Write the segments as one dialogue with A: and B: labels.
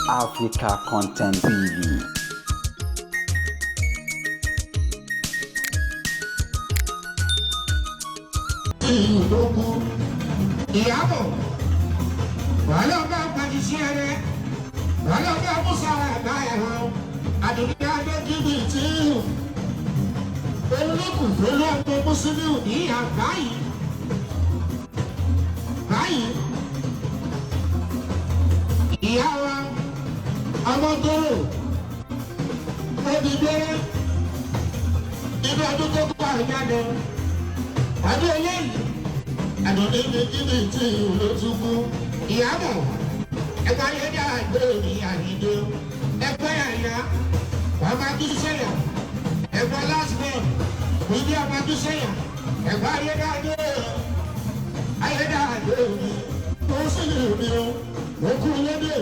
A: Africa Content TV.
B: Ìlógún ìyàbọ̀ wàhálà ọba àpàtìsí rẹ, wàhálà ọba musa àgbà ẹ̀rọ àdùnní adékìbì tí olókùn tó lọ́pọ̀ mùsùlùmí ní àgbáyé báyìí. Ìyá wa ọmọ tó rò ó ti gbé inú ọdún tó kọ́ àjáde ọdún eléyìí, àdùnní ní kíni tí ìlú tún kú. Ìyàbọ̀ ẹgbẹ́ ayédè àgbẹ̀ ní àyíndé, ẹgbẹ́ àyà ọmọ adúsẹ́yà, ẹgbẹ́ last born ìdí ọmọ adúsẹ́yà, ẹgbẹ́ ayédè àgbẹ̀ ayédè àgbẹ̀ ní ó sì lè ní o òkú lédè.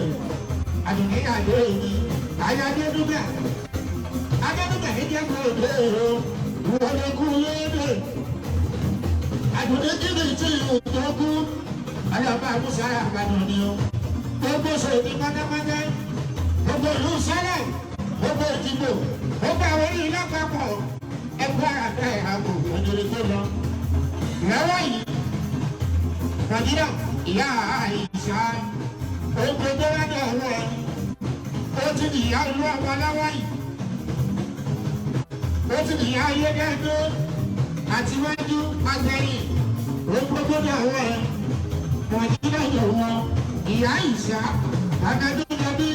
B: Àdùnní àgbẹ̀ ní ayé adédúgbà adédúgbà ní jẹ́ kó lè o wọlé kú lédè. Àdùnní kíni tí ìlú kú, ọlọ́ba àmúṣárá àbàdàn ni o. Gbogbo sèdí pátápátá, gbogbo ìlú sálẹ̀, gbogbo ìdìbò, gbogbo àwọn orí lápapọ̀, ẹgbẹ́ àgbẹ̀ àbò òjòlè tó lọ. Lọ́wọ́ yìí, Nàìjíríà ìyá àìsà ogun tó wá dọ̀ wọ́, ó ti di ìyá ìlú ọmọ lọ́wọ́ yìí, ó ti di ìyá ayédèdè àtiwájú àgbẹ̀yìn, ogun tó dọ̀ wọ́. Nàìjíríà yọ̀ wọ́ ìyá ìsà àgàdúgbàbí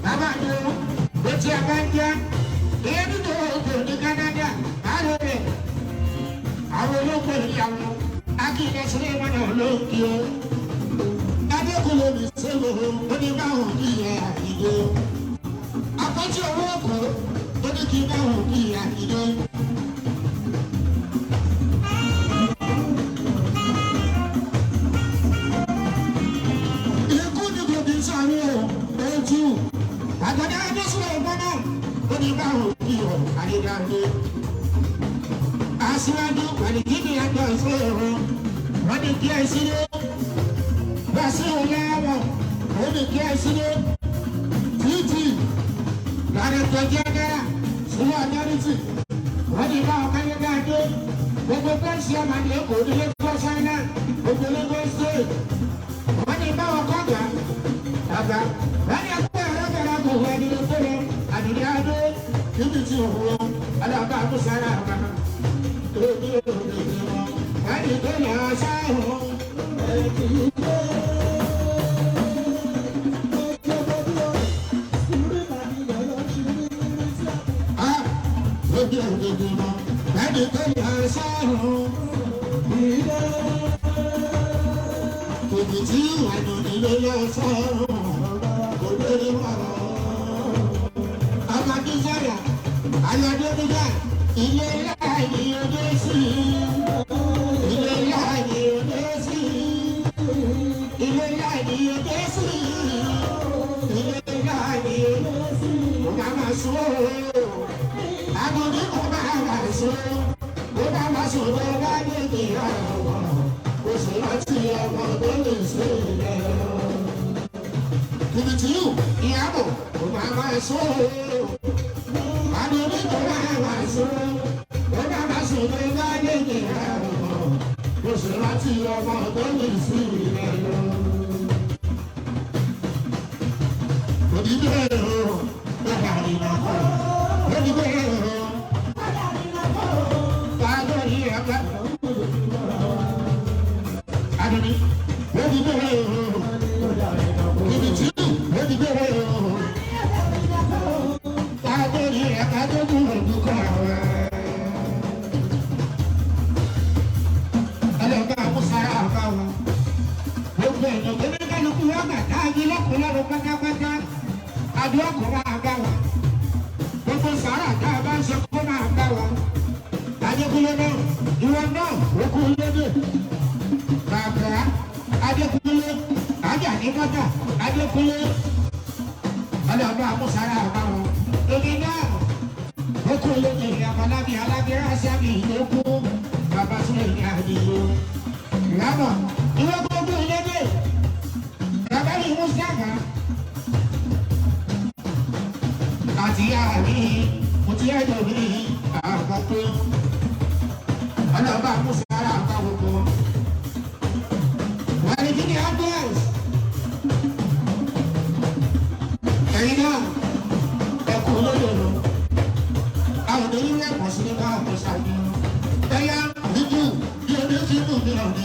B: bàbá mi ó ti àbájá ìyẹn nítorí òkè ní Canada àárọ̀ rẹ̀ àwọn olóko ìyàwó akíndé sílẹ̀ mọ́nà olóńgbò adékòló mi sẹ́wọ̀ oníbàwọ̀n kí ẹ àdìdó akọ́tí owó ọkọ̀ oníkìbáwọ̀n kí ẹ àdìdó. Ikú ni kò bí sáré o ojú àgbàdo adésílẹ̀ ìgbọ́nà oníbàwọ̀n kí ọ àdìdàdé aṣíwájú pẹ̀lú àjọ ìṣòro wọ́n ní kí ẹ sílé wá sí ọlọ́wọ́, ó ní kí ẹ sílé títì lárẹ́tọ̀ jẹ́gẹ́rà sílé ọ̀dọ́rìtì. Wọ́n ní bá ọ̀ká yẹn dáadé gbogbo pẹ́ńsì ọmọdé Èkó ní Lagos Island, gbogbo Lagos State. Wọ́n ní bá ọkọ̀ gà ọ̀gá, wọ́n ní ẹgbẹ́ ẹ̀rọ kò wọ ẹni tó lọ àdìrí adó níbi tí òun lọ ọlọ́ba àbúsára ọ̀gá tó ní òde wọn wọ́n ní tó lọ sáhùn. Lójú òdòdó wọn ẹni tó lọ sáhùn. Òbí tí àdùnní ló lọ sáhùn kò lórí wọn. Ọmọdé sọ̀rọ̀ ayọ̀dé nígbà ilé láàyè òde sí, ilé láàyè òde sí, ilé láàyè òde sí, ilé láàyè òde sí. Kò má má sùn ó, àdùnní kò má má sùn, kò má má sùn lọ bá dé ìyá ọmọ kò sì rántí ọmọ tó lè ṣe ilẹ̀. Kìbìtì ìyàbọ̀ kò má má sùn ó. Àdùnní kò má má sùn, kò má má sùn lọ bá dé ìyá ọmọ kò sì rántí ọmọ tó lè ṣe ilẹ̀ lọ. Òdìdé o, ó dàrí lọ́kọ̀. Òdìdé o, Fàdórí ẹ̀ka. Àdùnní, òdìdé o, Kìbìtì, òdìdé o, Fàdórí ẹ̀ka tó kú òdùkọ̀ rẹ̀. Ọlọ́ba àmúṣárá àbá wa. Gbogbo ẹ̀nà tó ní kálukú wá gbà táàgì lọ́kùn lọ́rùn pátápátá. Àdúrà kò máa bá wa. Gbogbo sàárà tá a bá ń ṣe kó máa bá wa. Adékúnlé náà, ìwọ náà, ó kú lédè. Bàbá Adékúnlé, Ájà ní mọ́tà, Adékúnlé. Ọlọ́ba àmúṣárá àbá wọn. Èmi náà, ó kú lédè ìyàmọ̀lábí alábíra sábì ìlókù. Bàbá sílẹ̀ ní àdìyó. Lámọ̀, ìwọ gbogbo lédè. Bàbá mi Mustapha. Àti àmì mo ti ẹ̀dọ̀ mi àgbà pé ọlọ́ba musara àgbà gbogbo. Wọ́n ní kí ni advice? Ẹ̀yin náà ẹ̀kú lóyòrò. Àwọn onílé ẹ̀kọ́ sí ní báwọn kò ṣáájú. Ẹ̀yà dídú bí oní ti mú mi ràn ní.